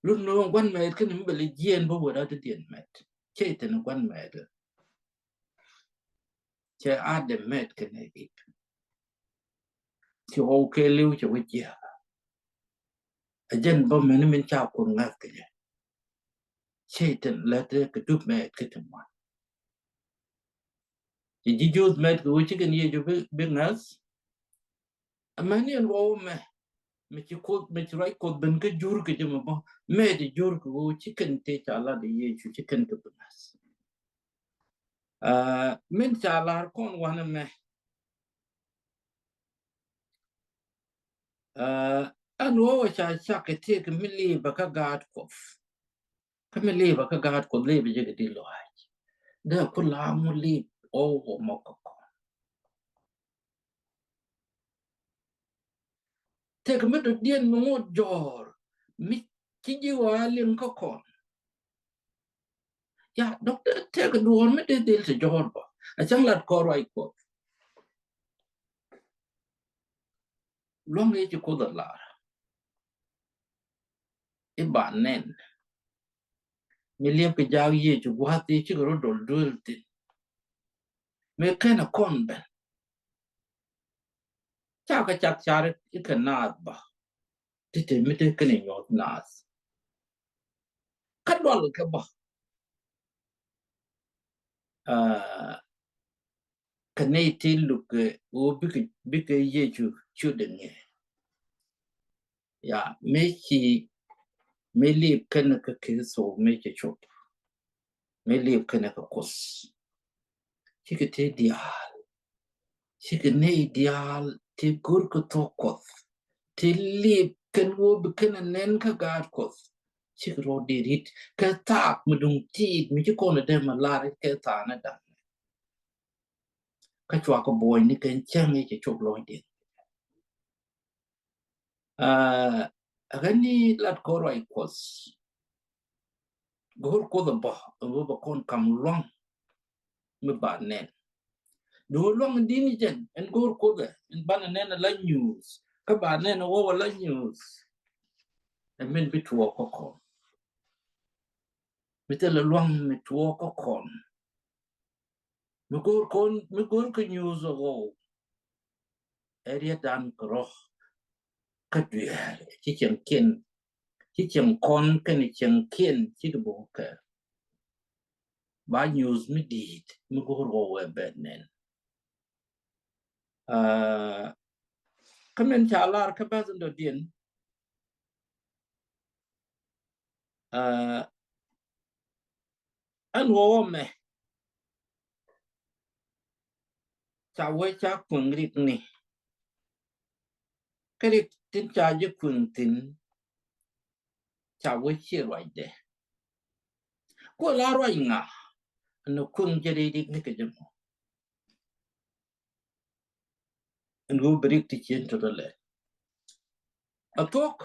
Lut ni ɣöö gua̱n mɛt kä ni mi bɛ lɛ jiɛɛn bä wä rat ti diɛn mɛt. Cɛ ithin gua̱n mɛt. Cɛ Adam mɛt kɛnɛ Iv. Ci ɣɔw kɛɛliw cɛ wä jiääk. A jɛn bä mɛni min ca Kuoth ŋa̱th kɛ jɛ. Cɛ ithin lät kɛ dup mɛt kä ti muan. Ci ji̱ Juudh mɛt kɛ ɣöö ci kɛn Yecu bi, bi ŋa̱th. Amäni ɛn ɣɔw mɛ, mɛ ci Kuoth, mɛ ci ruac Kuɔth ben kä jur kɛ jɛ mɛ bä, mɛ ti jur kɛ ɣöö ci kɛn tëë ca lat ɛ Yecu ci kɛn kɛ bi ŋa̱th. Aa, min ca lar kɔn wanɛ mɛ. Aa, ɛn ɣɔw ca cak kɛ tëëkɛ mi li̱i̱bä kä gaat Kuɔth. Kä mi li̱i̱bä kä gaat Kuɔth li̱i̱bä jɛ kɛ di lɔaac. Dee ku la̱a̱ŋ mu li̱i̱b ɣɔw ɣɔw mɔ kä kɔn. Tëëkɛ mi dɔ̱diɛn mi ŋot jɔ̱ɔ̱r mi ci ji̱ ɣɔaa liŋ kä kɔn. Ya dɔ̱k dee tëëkɛ duɔ̱ɔ̱r mi dee dhil ti jɔ̱ɔ̱r bä. A cäŋ lat kɔn ruac Kuɔth. Lua̱ŋ i̱ ci Kuoth a lar. I̱ ba nɛn. Mi liep kɛ jak Yecu gua̱th i̱ cikɛ rɔ dol duel thin. Mi kɛn a kɔn ben. Cakɛ cak car i̱ kɛ naath bä. Ti te mi te kɛn i̱ nyuɔth naath. Kä dual kɛ bä. Ah, kɛ nɛy ti luk kɛ ɣöö bikɛ, bikɛ Yecu cu dee ŋi̱eec. Ya, mëë ci, mëë lip kɛn kɛ Kritho mëë cɛ cop. Mëë lip kɛn kɛ Kuoth. Cikɛ te diaal. Cikɛ nɛy diaal ti go̱r kɛ thok Kuɔth. Ti lip kɛn wä bi kɛn nɛn kä gaat Kuɔth. Cikɛ rɔ di rit kɛ thaak mi duŋ tiit mi ci kɔn dee ma lar kɛ thaak ni da̱ŋ. Kä cua kɛ buɔyni kɛn cäŋ i̱ cɛ cop lɔcdiɛn. Ah, a ɣän ni lat kɔ ruac Kuɔth. Go̱o̱r Kuoth a bä, a bä bä kɔn kam luaŋ mi ba nɛn. Duŋ luaŋ in di̱n jɛn, ɛn go̱o̱r Kuoth ɛ, in banɛ nɛn a la nyuuth. Kä ba nɛn a wä wä la nyuuth. Ɛ min bi tuɔɔk kä kɔn. Mi thilɛ luaŋ mi tuɔɔk kä kɔn. Mi go̱o̱r kɔn, mi go̱o̱r kɛ nyuuth a ɣɔw. Ɛ riet dan kɛ rɔ. Kä dueer, ci cieŋ kiɛn, ci cieŋ kɔn kɛn cieŋ kiɛn, cikɛ bok kɛ. Ba nyuuth mi di̱i̱t, mi go̱o̱r ɣɔw ɛ bɛ nɛn. Ah, kä min ca lar kä bäth in dɔ̱diɛn. Ah, ɛn ɣɔw ɛmɛ. Ca wee ca kueŋ rik ni. Kä rik tin ca jɛ kueŋ thin. Ca wee ciɛ ruacdɛ. Kuɛ la ruac ŋa. Ɛn kueŋ jɛ rik ni kɛ jɛ mɔ. Ɛn ɣöö bi rik ti cien tɔtɔ lɛ. A thok.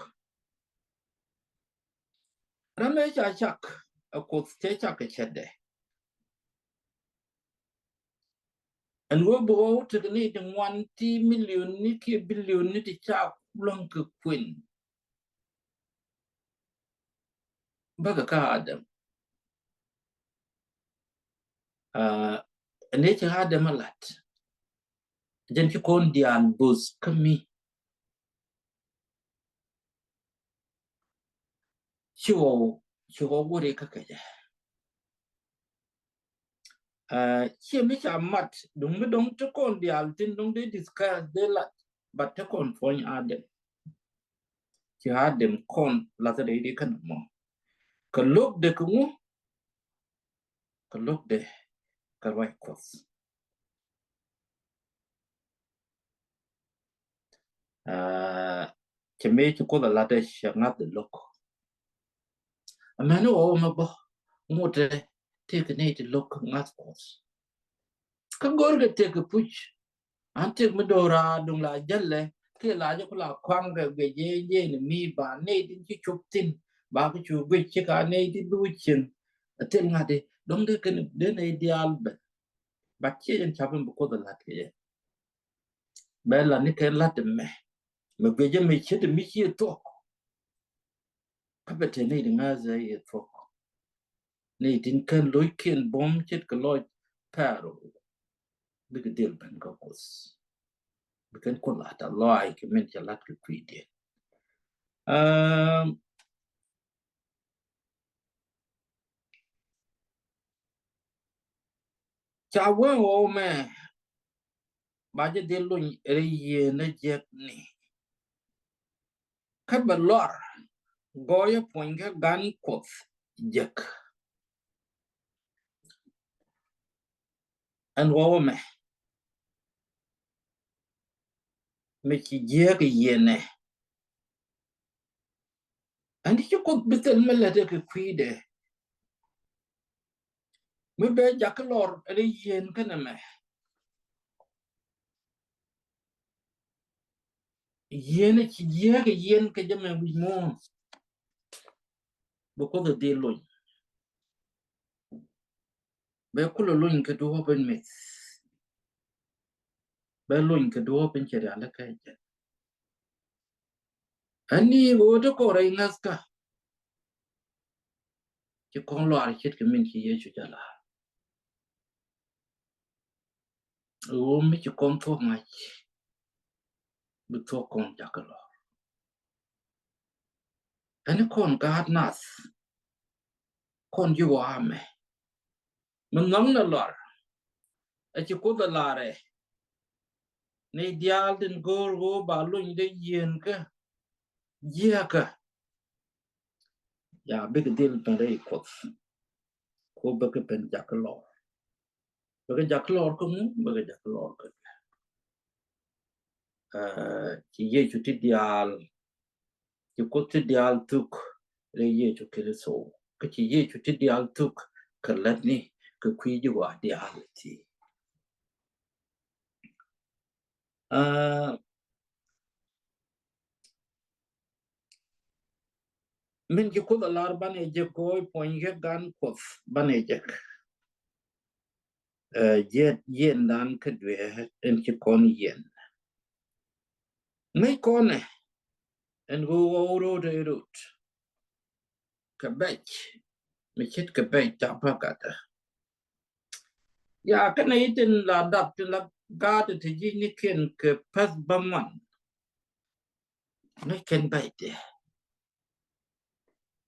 Ram ëë ca cak a Kuoth cɛ cak kɛ cɛtdɛ. Ɛn ɣöö bi ɣɔw tekɛ ni ti ŋuan ti milion ni kiɛ bilion ni ti ca luäŋ kɛ kuën. Bäkɛ kä Adam. Ah, ni ci Adam a lat. Jɛn ci kɔn diaal bo̱th kä mi. Ci ɣɔw, ci ɣɔw wä ri kä kɛ jɛ. Ah, ciɛ mi ca mat, duŋ mi dɔ̱ŋ te kɔn diaal tin dɔ̱ŋ dee discuss dee lat, but te kɔn puɔ̱ny Adam. Ci Adam kɔn lath rɛy di kɛn mɔ. Kɛ lo̱k dee kɛ ŋu, kɛ lo̱k dee kɛ ruac Kuɔth. Ah, cɛ mëë ci Kuoth a lat dee cɛ ŋa̱th dee lo̱k. Amäni ɣɔw mɛ bä ŋutɛ tëëkɛ nɛy ti lo̱k ŋa̱th Kuɔth. Kä go̱rkɛ tëëkɛ puc. An tëëk mi do̱raar duŋ la jälɛ kiɛ la jɛ ku la kɔaŋkɛ guic jɛ jɛ ni mi ba nɛy tin ci cop thi̱n ba kä cu guic ci ka nɛy tin bi wi̱c cieŋ. Thil ŋa̱t di dɔ̱ŋ dee kɛn dee nɛy diaal ben. But ciɛ jɛn cap in bi Kuoth a la̱t kɛ jɛ. Bɛ la ni kɛn la̱t ɛmɛ. Mɛ guic jɛ mɛ ce̱t mi ciɛ thuɔ̱k. Kä bɛ te nɛy ti ŋa̱th ɛ i̱ thuɔ̱k. Nɛy tin kän lo̱ckiɛn buɔ̱m ce̱tkɛ lɔc Pɛro. Bikɛ dhil ben kä Kuoth. Bikɛn Kuoth la̱t a lɔaac kɛ min cɛ la̱t kɛ kui̱diɛn. Um, ca wee ɣɔw mɛ ba jɛ dhil luny rɛy yiëë ni jiɛk ni. Kä bɛ lɔr gɔɔyä puɔ̱ny kä gan Kuɔth jek. Ɛn ɣɔw ɛmɛ mi ci jiɛk yiëë nɛ. Ɛn ti ci Kuoth bi thil mi lät ɛ kɛ kui̱dɛ. Mi bɛ jakä lɔr ɛ dee yieen kɛnɛ mɛ. Yieen ɛ ci jiääk ɛ yieen kɛ jɛ mɛ wi̱c muɔ̱ɔ̱n. Bi Kuoth ɛ dhil lony. Bɛ kulɛ lony kɛ duɔ̱ɔ̱p in mith. Bɛ lony kɛ duɔ̱ɔ̱p in cɛ rial ɛ kɛ jɛ. Ani ɣöö ti kɔrɛ iŋa̱thkä. ci kɔn lɔaar ce̱tkɛ min ci Yecu jɛ lar. Ɣöö mi ci kɔn thuɔ̱k ŋa̱c, bi thuɔ̱k kɔn jakä lɔr. Ɛn kɔn gaat nath, kɔn ji̱ ɣɔaa mɛ. Mi nhɔŋ nɛ lɔr, ɛ ci Kuoth ɛ larɛ. Ni diaal tin go̱o̱r ɣöö ba lony dee yieen kä jiäkä. Ya bikɛ dhil ben rɛy Kuoth. Ko bikɛ ben jakä lɔr. Bikɛ jakä lɔr kä ŋu, bikɛ jakä lɔr kä. Ɛ, ci Yecu ti diaal, ci Kuoth ti diaal thuk rɛy Yecu Kritho. Kä ci Yecu ti diaal thuk kɛ lätni kɛ kui̱ ji̱ ɣɔaa diaal ti. Ɛ, min ci Kuoth ɛ lar banɛ jek kɛ ɣöö puɔ̱ny kɛ gan Kuɔth banɛ jek. Ɛ, jiɛt yiendan kä dueer in ci kɔn yiɛn. Ŋäc kɔnɛ ɛn ɣöö ɣɔw ro̱o̱t ɛ ro̱o̱t kɛ bɛc mi ce̱tkɛ bɛc tap bä gatdä. Ya kɛnɛ itin la dap ti la gaat ti ji̱ ni ken kɛ päth bä ŋuan. Ŋäc kɛn bɛcdɛ.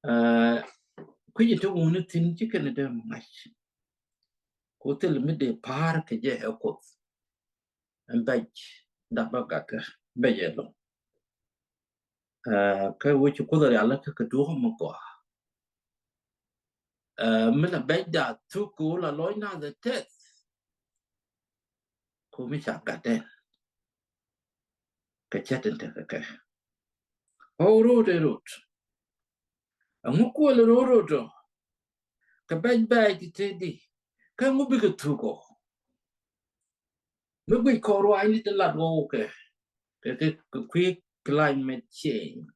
Ɛ, kui̱c in ti wuni thi̱n ci kɛn dee mi ŋa̱c. Ku thil mi dee pa̱a̱r kɛ jɛ ɛ Kuoth. Ɛn bɛc dap bä gatdä bɛc ɛlɔ̱ŋ. Ɛ, kä wec ci Kuoth rial kä kɛ duɔ̱ɔ̱k mi gɔaa. Ɛ, mi la bɛcda thuk kɛ wä la lɔc nath ɛ tɛth. Ku mi ca gat ɛn kɛ cät in tekɛ kɛ. Ɣɔw ro̱o̱t ɛ ro̱o̱t. Ɛŋu kuɔl ro̱o̱t ro̱o̱t ɔ? Kɛ bɛc bɛc ti te di. Kä ŋu bikɛ thuk ɔ? Mi guic kɔn ruaacni ti lat ɣɔw kɛ, kɛ, kɛ, kɛ kui̱ climate change.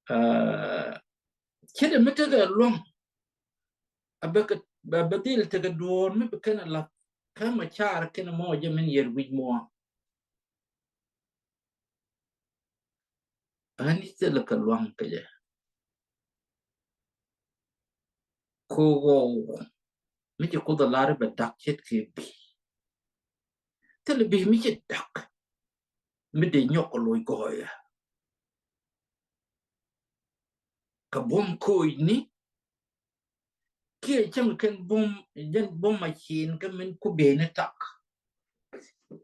Ɛ, ce̱t mi tekɛ luäŋ. A bɛ kɛ, a bɛ dhil tekɛ duɔ̱ɔ̱r mi bi kɛn a lath. Kä ma car kɛn mɔ jɛ min yɛr wi̱c muɔ̱ɔ̱n. Ɣän i̱ thilɛ kɛ luaŋ kɛ jɛ. Ko ɣɔw mi ci Kuoth a lar bɛ dak ce̱tkɛ bi. Thilɛ bi mi ci dak mi dee nyɔk kɛ loc gɔɔyä. Kɛ buɔ̱m koocni kiɛ cäŋ kɛn buɔ̱m, jɛn buɔ̱m a cin kä min ku bieyni tak.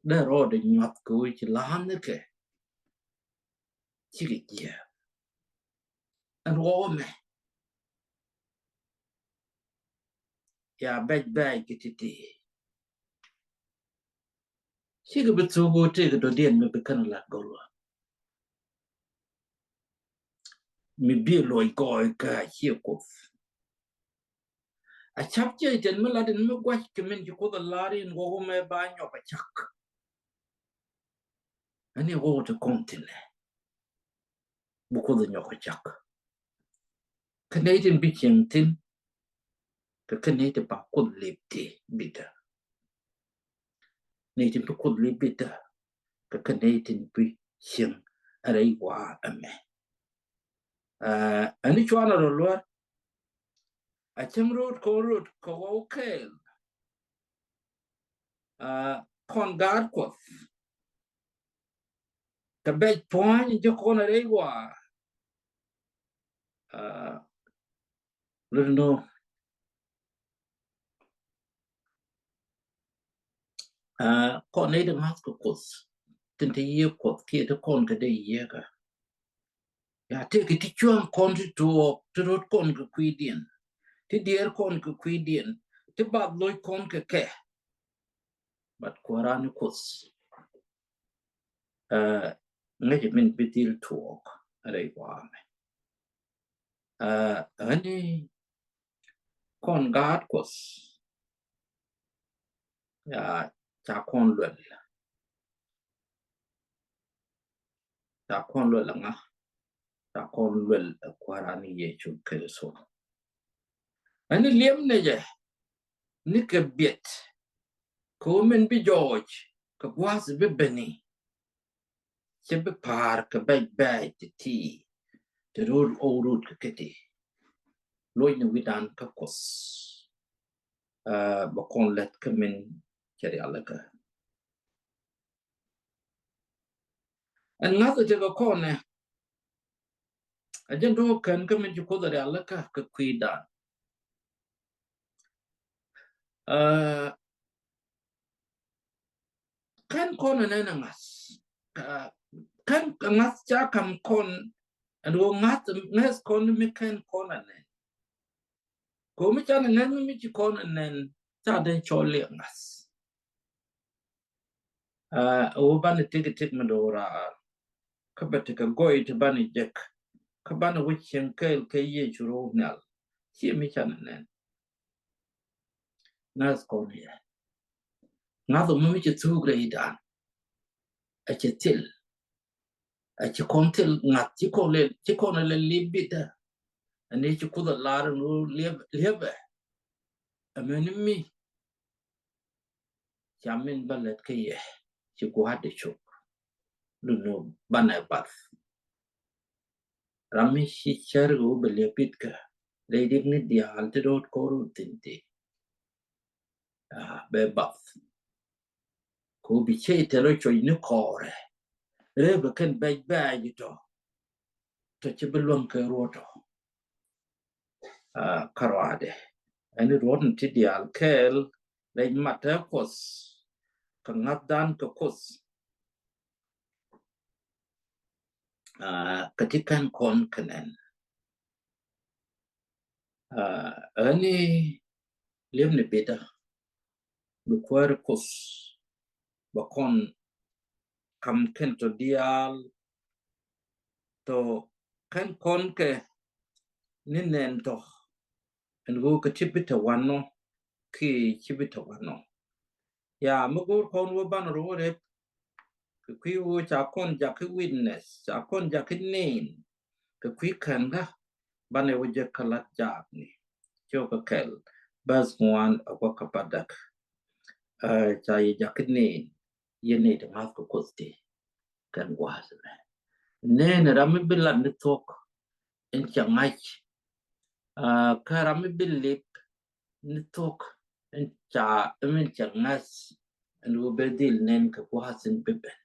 Dee rɔɔdɛ nyuath kɛ wec ci la̱a̱n ni kɛ. Cikɛ jiɛ. Ɛn ruɔk mɛ. Ya bɛc bɛc kɛ ti̱ti̱. Cikɛ bi thuk ɣöö tëëkɛ dɔ̱diɛn mi bi kɛn lat gɔl wä. Mi bi luɔc gɔɔy kä a ciɛ Kuoth. A cap ciɛ itɛn mi lat in mi gua̱c kɛ min ci Kuoth a lar in ɣɔw mɛ ba nyɔk a cak. Ani ɣɔw ti kɔn thin ɛ. Bi Kuoth a nyɔk a cak. Kä nɛy tin bi cieŋ thi̱n. Kɛ kä nɛy tin ba Kuoth lip ti bitdä. Nɛy tin bi Kuoth lip bitdä. Kɛ kä nɛy tin bi cieŋ a rɛy wa ɛmɛ. Ɛ, ɛn i̱ cuanɛ rɔ luäär. A cäŋ ro̱o̱t kɔn ro̱o̱t kɛ ɣɔw kɛɛl. Ɛ, kɔn gaat Kuɔth. Kɛ bɛc pua̱ny jɛ kɔn a rɛy wa. Ɛ, Lun nɔ. Aa, kɔn nɛy ti ŋa̱th kɛ Kuoth. Tin te yiëë Kuɔth kiɛ ti kɔn kɛ dee yiëë kɛ. Ya tëëkɛ ti cuäŋ kɔn ti tuɔɔk, ti rot kɔn kɛ kui̱diɛn. Ti diɛɛr kɔn kɛ kui̱diɛn. Ti bath loc kɔn kɛ kɛ. But Kuääran ni Kuoth. Aa, ŋäcɛ min bi dhil tuɔɔk rɛy wa̱a̱mɛ. Aa, ɣän i̱ kɔn gaat Kuɔth. Ya, ca kɔn luɛl. Ca kɔn luɛl ɛ ŋa? Ca kɔn luɛl ɛ Kuääran ni Yecu Kritho. Ɣän i̱ liɛm nɛ jɛ ni kɛ biɛt kɛ ɣöö min bi jɔɔc kɛ gua̱a̱th bi beni. Cɛ bi pa̱a̱r kɛ bɛc bɛɛc ti̱ti̱. Te rot ɣöö rot kɛ kɛ ti. Lo̱cni wi̱dan kä Kuoth. Aa, bɛ kɔn lät kä min cɛ rialikä. Ɛn ŋa̱th ɛ tekɛ kɔn ɛ. Ɛ jɛn duɔ̱k kɛn kä min ci Kuoth ɛ rialikä kɛ kui̱dan. Aa, kɛn kɔn ɛ nɛn ɛ ŋa̱th. Aa, kɛn ɛ ŋa̱th ca kam kɔn ɛn ɣöö ŋa̱th, ŋa̱th kɔn mi kɛn kɔn ɛ nɛn. Ko̱mi canɛ ŋäth mi ci kɔn ɛ nɛn ca dee cɔl liɛ ŋa̱th. Aa, ɛ wä banɛ tik tik mi do̱raar. Kä bɛ tekɛ gɔy ti banɛ jek. Kä banɛ wä cieŋ kɛɛl kɛ Yecu ro̱o̱ nhial. Ciɛ mi canɛ nɛn. Ŋa̱th kɔn yɛ. Ŋa̱th ɛ mi ci thuk rɛydan. Ɛ cɛ thil. Ɛ ci kɔn thil ŋa̱th, ci kɔn lɛ, ci kɔn lɛ liep bitdä. Ɛn ni ci Kuoth ɛ lar ɛn ɣöö liep, liepɛ. Ɛ mɛni mi. Ca min bä lät kä yɛ, ci gua̱a̱th di cop. Lun ni banɛ bath. Ram mi ci cär ɣöö bɛ liep bitkä. Rɛy rik ni diaal ti do̱r ko̱r wä thi̱n ti. Aa, bɛ bath. Ko bi cɛ itɛl rɔ cuɔ̱c ni kɔɔrɛ. Rɛɛ bɛ kɛn bɛc bɛc itɔ. Tɔ ci bi luäŋ kɛ ruɔ̱tɔ. Aa, kä ruaadɛ. Ɛn ruɔ̱t ni ti diaal kɛɛl rɛc mat ɛ Kuɔth. Kɛ ŋa̱thdan kɛ Kuɔth. Aa, kä ti kɛn kɔn kɛ nɛn. Aa, ɛni liep ni bitdä. Bi kuäär Kuoth. Bɛ kɔn kam kɛn tɔ diaal. Tɔ kɛn kɔn kɛ ni nɛn tɔ. Ɛn ɣöö kɛ ti bi te wanɔ. Ki ci bi te wanɔ. Ya, mi go̱o̱r kɔn wä banɛ rɔ wä rep. Kɛ kui̱ wä ca kɔn jakä witness, ca kɔn jakä nin. Kɛ kui̱ kɛn kä banɛ wä jɛ kä lat jaakni. Cio̱k kɛ kɛl. Bäth ŋuan a wä kä padäk. Ɛ, ca yɛ jakä nin. Yɛ nɛy ti ŋa̱th kɛ Kuoth ti. Kɛn gua̱a̱th mɛ. Nɛn ram mi bi lat ni thuɔ̱k. Ɛn cɛ ŋa̱c. Aa, kä ram mi bi lip ni thuɔ̱k. Ɛn ca, ɛn min cɛ ŋa̱c. Ɛn wä bɛ dhil nɛn kɛ gua̱a̱th in bi ben.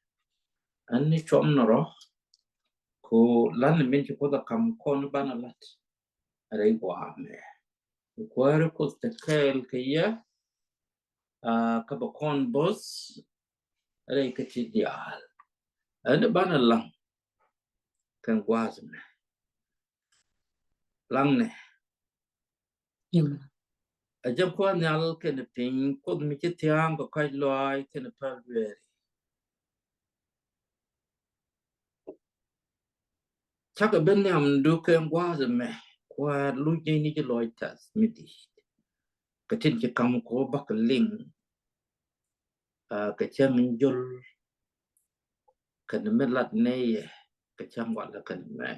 Ɛn ni cuɔm ni rɔ. Ko lan min ci Kuoth a kam kɔn banɛ lat. Rɛy gua̱a̱th mɛ. Kuäär Kuoth te kɛɛl kɛ yɛ. Aa, kä bɛ kɔn bo̱th. Rɛy kä ti diaal. Ɛn banɛ laŋ. Kɛn gua̱a̱th mɛ. Laŋnɛ. Amen. A jɛ Kuäär nhial kɛnɛ piny, Kuoth mi ci thia̱a̱ŋ kɛ kɔ̱a̱c lɔaac kɛnɛ päl dueeri. Cakɛ ben nhiamdu kɛ gua̱a̱th ɛmɛ, Kuäär luc ni ni ci lɔc tɛth mi di̱i̱t. Kɛ tin ci kam kɔ bak liŋ. Aa, kɛ cäŋ in jol. Kɛn mi lat nɛy yɛ, kɛ cäŋ walɛ kɛn mɛ.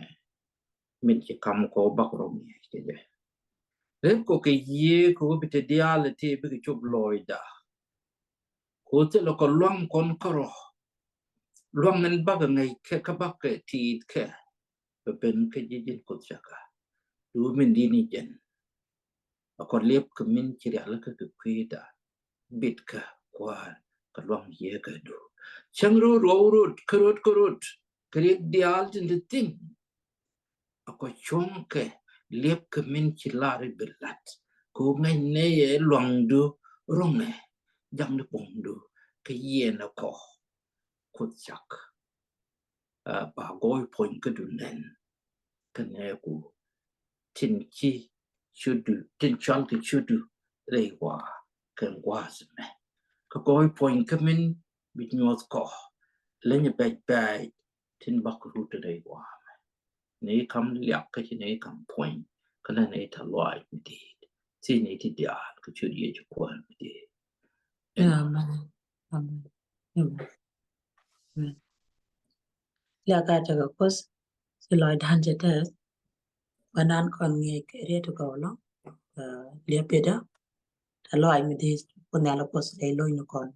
Min ci kam kɔ bak rɔ mi kɛ jɛ. Rep kɔ kɛ yiëë kɛ wä bi te diaal ti bikɛ cop lɔcda. Kɛ wä thilɛ kɔ luaŋ kɔn kärɔ. Luaŋ in bakɛ ŋäc kɛ kä bakɛ ti̱i̱t kɛ. Bɛ ben kä ji̱ ji̱n Kuoth cakɛ. Duut min di̱t ni jɛn. A kɔ liep kɛ min ci rialikä kɛ kui̱da. Bit kä Kuäär kɛ luaŋ yiëë kɛ du. Cäŋ rot ruɔw rot kä rot kä rot. Kɛ riɛk diaal tin te thi̱n. A kɔ cuɔ̱ŋ kɛ liep kɛ min ci lar i̱ bi lat. Kɛ wä ŋäc nɛy yɛ luaŋdu ro̱ŋɛ. Jaŋni buɔ̱ŋdu kɛ yiëë nɛ kɔ. Kuoth cak. Aa, ba gɔɔy puɔ̱ny kädu nɛn. Kä nɛɛku tin ci ciötdu, tin cɔal kɛ ciötdu rɛy gua̱a̱ kɛn gua̱a̱th mɛ. Kä gɔɔy puɔ̱ny kä min bi nyuɔth kɔ. Leny bɛc bɛc tin bak rut rɛy gua̱a̱ mɛ. Ni kam liak kä ci ni kam puɔ̱ny. Kä lɛ ni ta luaac mi di̱i̱t. Ci ni ti diaal kä ciöt Yecu Kuäär mi di̱i̱t. Amen. Amen. Amen. Amen. Liak a tekɛ Kuoth ci lɔcdan cɛ tɛth. Bä nan kɔn ŋi̱i̱c kɛ riet ti gɔw lɔ. Aa, liep bitdä. Tɛ lɔaac mi di̱i̱t Kuoth Nhial Kuoth rɛy lo̱cni kɔn.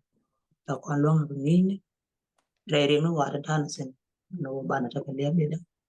Tɛ kɔn luäŋ bi ŋi̱i̱cni. Rɛy riɛm mi wa̱a̱ ti da̱n thi̱n. Ni wä banɛ tekɛ liep bitdä.